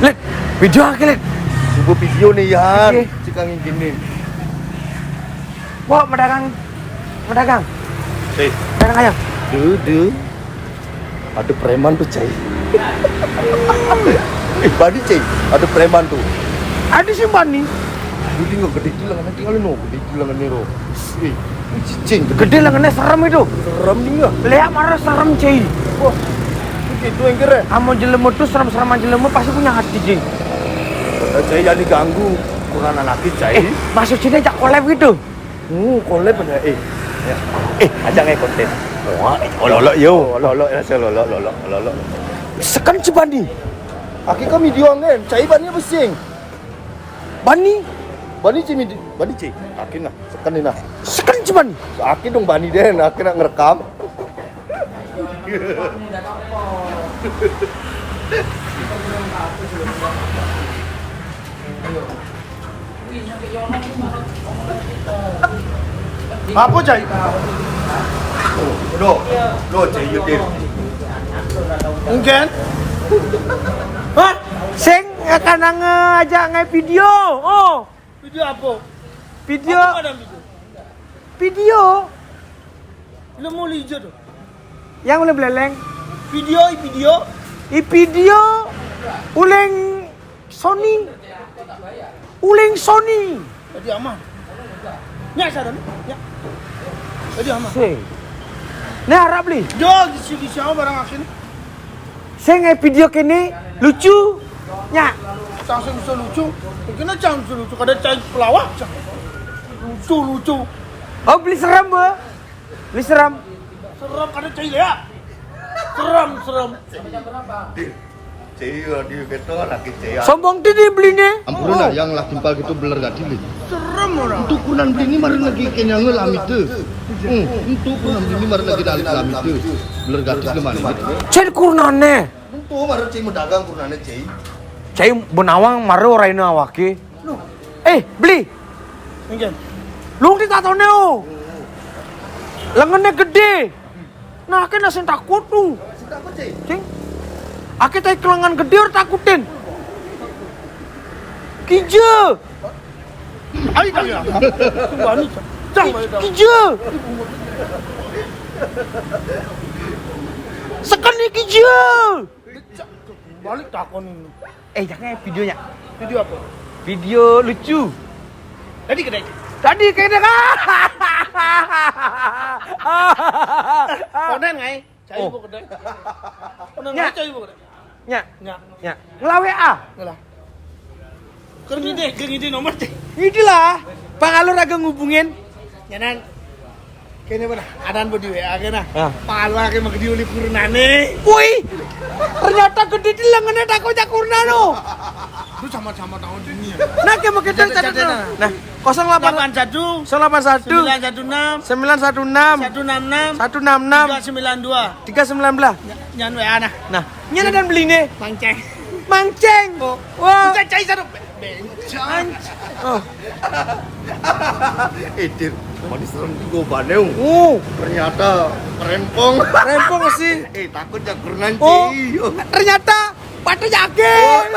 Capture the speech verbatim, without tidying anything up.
Lid, video akeh, Lid. Coba video nih, Yan. Oke. Cik angin gini. Wah, pedagang, pedagang. Eh, pedagang ayam. Duh, duh. Ada preman tuh, Cai. Eh, bani, Cai. Ada preman tuh. Ada sih bani. Duh, dia nggak gede gila, nanti kalau no, gede gila nih, Ro. Eh, cicing. Gede lah, ngene serem itu. Serem nih ya. Lihat marah serem, Cai. Wah, itu yang keren. Amo jelemu tuh serem-serem jelemu pasti punya hati, Cai. Eh, Cai jadi ganggu. Kurang anak Cai. Eh, maksudnya cak kolab gitu. Uh, kolab bener. Eh, ya. Eh, aja nggak konten. Wah, eh, olok-olok yo, olok-olok ya, olok-olok, olok-olok, olok-olok. Seken cibani. Aki kami diwangen, Cai bani apa sing? Bani. Bani cimi, bani Cai. Aki nah, seken nah. Seken cibani. Aki dong bani deh, aki nak ngerekam. Apa, Cai? Loh, loh, Cai Yudin. Mungkin? Hah? Sing akan ngajak ngai video. Oh. Video apa? Video. Apa ada video? Video. Lu mau lihat tuh. Yang udah beleleng. Video, video. I video uling Sony. Uling Sony. Jadi aman. Nyak sadar, nyak. Jadi aman. Sing. Nah, harap beli. Yo, di sini siapa barang akhirnya? Sing eh video kene lucu. Nyak. Langsung bisa lucu. Mungkin aja bisa lucu. Kada cai pelawak. Lucu, lucu. Oh, beli serem, Bu. Beli serem. Serem kada cai ya. Serem, serem. Cai di beto lagi cai. Sombong ti dia belinya. Ampun lah, yang lagi timpal gitu beler gak dili. Serem orang. Untuk kunan beli ini mari lagi kenyang lamite. Hmm, untuk kunan beli ini mari lagi dalit lamite. Beler gak dili mari. Cai kurnane. Untuk mari cai medagang kurnane cai. Cai benawang mari oraina awake. Eh, beli. Mungkin. Lu di tatone, oh. Lengannya gede. Nah, kena sing takut tuh. Sing takut sih. Sing. Ake tai kelengan gede ora takutin. Kija. Ayo tak ya. Wani. Cang balik tak. Kija. Sekan ni kija. Balik takon ini. Eh, jangan videonya. Video apa? Video lucu. Tadi kedai. Tadi kedai. Konen ngai. Cai oh. Buku deh. Pernah ya. Cai buku deh. Nya. Nya. Nya. Ngelawe ah. Ngelah. Keur ngide, keur ngide nomor teh. Ngide lah. Bang Alur agak ngubungin. Nyanan. Kene mana? Adan bodi W A kena. Ah. Bang Alur agak mau gede uli kurnane. Woi. Ternyata gede di lengannya tak kocak kurnano. Lu sama-sama tahu dunia. Nah, kayak mau kita catat. Nah, kosong delapan satu, kosong delapan satu, sembilan satu enam, sembilan satu enam, satu enam enam, satu enam enam, tiga sembilan dua, tiga sembilan belas. Nyan W A nah. Nah, nyan ada beli nih. Mangceng. Mangceng. Oh. Wah. Kita cai satu. Bencang. Oh. Edir, manis serem juga baneu. Oh. Ternyata rempong. Rempong sih. Eh, takut ya kurnan. Oh. Ternyata Patu yakin.